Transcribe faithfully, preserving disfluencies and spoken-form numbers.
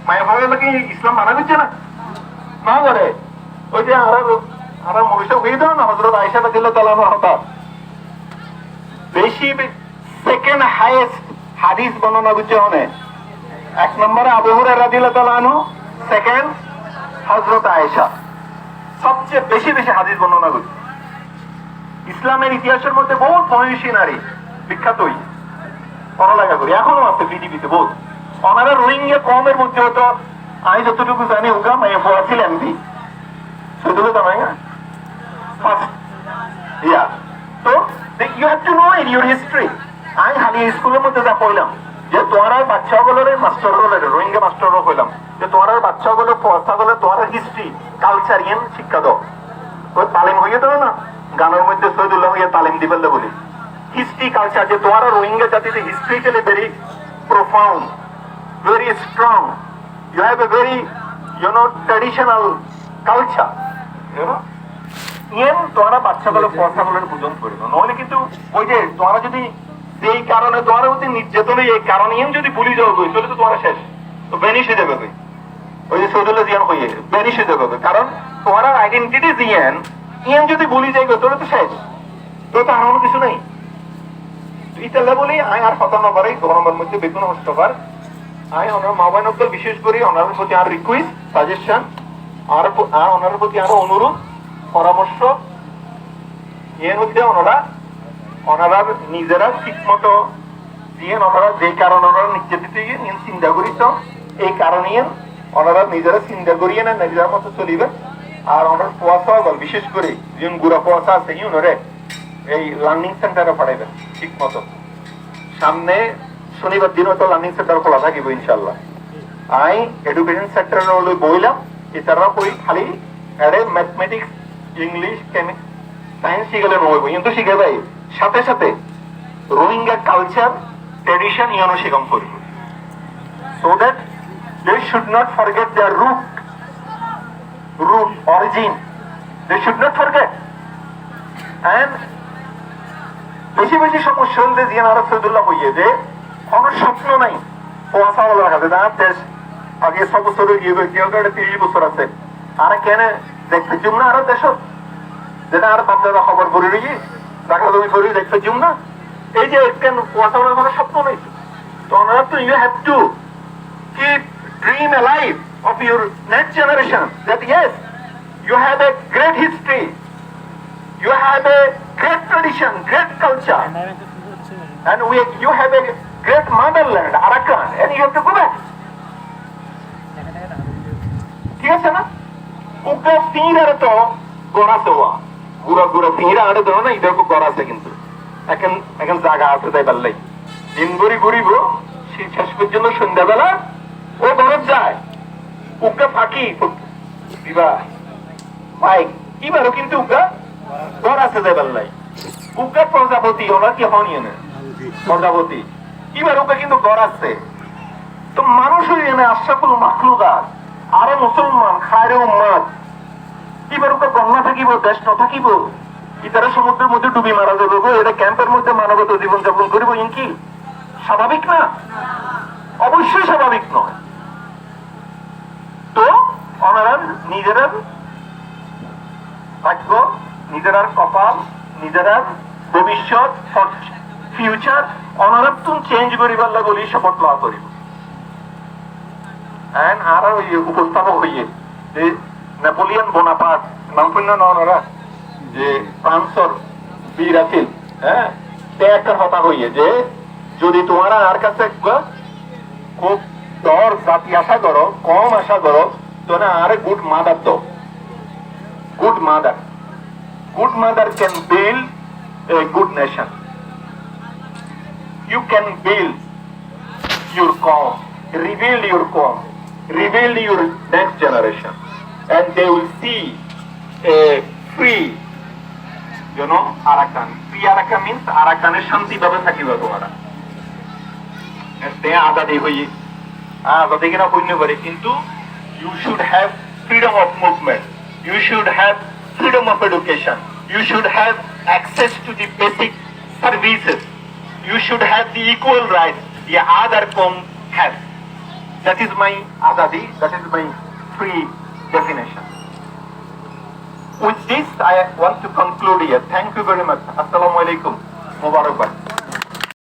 Maiyafuwa ókkole ki Islam mana goijjé na? No gore. Ói ze añára, añára murshid hoiyé de na, Hozrot Aisha radiyallahu taala anhar hotá. Beci be-, second highest hadis bornona goijjé hone. Ek nombore Abu Huraira radiyallahu taala anhu, second Hozrot Aisha. Sobce beci beci hadis bornona goijjé. Islamor itihasor modde bout monishi nari bikkhat óiye, foralega gori, ehono asé pithibitte bout. Onara Rohingya koumor modde to, añí jototuku zani, uggwá maiyafuwa asíl M D. Soidullah Zamai na? First. Yeah. To, the, you have to know in your history. Añí háli iskulor modde za hoilam, ze tuáñrar bacca ókkolore, mastor ókkolore, Rohingya mastor ókkolore hoilam, ze tuáñrar bacca ókkolore, fuasá ókkolore tuáñrar history, culture iyan cíkka do. Ói talim hoiyé de na, ganor modde Soidullah hoiyé talim dibálla buli. History, culture, ze tuáñra Rohingya jati de historically very profound, very strong. You have a very, you know, traditional culture, you know. Iyan tuáñra bacca ókkolore, fuasá ókkolore buzon foribo. Noóile kintu ói ze tuáñra zodi jei karone tuáñrar uore nirjaton óiye, ei karon iyan zodi buli zao goi, tóile to tuáñra cec. To vanish ói zaiba goi. Ói ze Soidullah ziyan hoiyé, vanish ói zaiba goi. Karon tuáñrar identity ziyan, iyan zodi buli zai goi, tóile to cec. Tóile to ar hono kessú nai. To ítalla buli añí ar hotá no barái, goromor modde beggún hosto far. Añí onorar ma boin ókkol, bices gori onorar foti añár request, suggestion, añár fo-, añár onorar foti añár onurod, foramorco, iyan óilde onora, onorar nizera thík moto, iyan onora ze karon onora nijjatito iyan, iyan sinta gori to, ei karon iyan onora nizera sinta gori iyan nizera moto soliba. Ar onorar fuasá ókkol, bices gori ziyan gura fuasá asé, iyanore ei learning center-ot fathaiba thík moto. Samne conibar din óito learning center hola tákibo, inshallah. Añí education sector loi boilam, itará hoi háli ere mathematics, English, chemi-, science cíkale no óibo, kintu cíkaiba, sáte sáte Rohingya culture, tradition, iyan o cíkam foribo. So that they should not forget their root. Root, origin, they should not forget. And beci beci somosya óilde, ziyan añára Soidullah hoiyé de, hono sopno nai. Fuasá ókkolor hañsé, añár dec age só bosór ói giyé, giyé giyé, tiríc bosór asé. Añára kene dek faijjum na añárar decot? Zede añárar bafdada kobor fori roiyé, zaga zomi fori dek faijjum na? Ei ze ekkán fuasá ókkolor hono sopno nai. To onora to, you have to keep dream alive of your next generation, that yes, you have a great history, you have a great tradition, great culture, and we, you have a great motherland, Arakan, and you have to go back. Thík asé na? Uggwá fiñírar to gór asé, uggwá gura gura fiñíra añáre dóro na, ítar to gór asé, kintu ekkán, ekkán zaga asé zaibar lai. Din bóri gúribo, cé-, céc foijjonto sóinda bela ó górot zai. Uggwá faki, iba, faik, íbaró kintu uggwá gór asé zaibar lai. Uggwá projapoti, onorar ki hon iyene? Projapoti. Íbaró uggwá kintu gór asé. To manúic ói iyene ashraful makhlukat, aró musolman, háire ummot, íbaró uggwá gór no tákibo, dec no tákibo. Ítara somudror modde dhubi mara zaibo goi, ítara kempor modde manobot zibon zapon goribo, iín ki swababik na? Oboicoi swababik no. To onorar nizerar bággo, nizerar kopal, nizerar bobicot, for future, onorattún change goribolla buli cófot lowa foribo. And añárar oi upostáfok óiye ze Napoleon Bonaparte, nam fúinno na onora? Ze Fransor bir asíl, há? Te ekkán hotá hoiye ze, zodi tuáñra añár kassé uggwá kúb dor zati acá goró, koum acá goró, tóile añáre good mother do. Good mother. Good mother can build a good nation. You can build your koum, rebuild your koum, rebuild your next generation, and they will see a free, you know, Arakan. Free Arakan means Arakanor cánti bábe tákiba tuáñra. Ete azadi hoiye, azadi kena hoi no fare, kintu you should have freedom of movement, you should have freedom of education, you should have access to the basic services, you should have the equal rights the other koum have. That is my azadi, that is my free definition. With this, I want to conclude here. Thank you very much.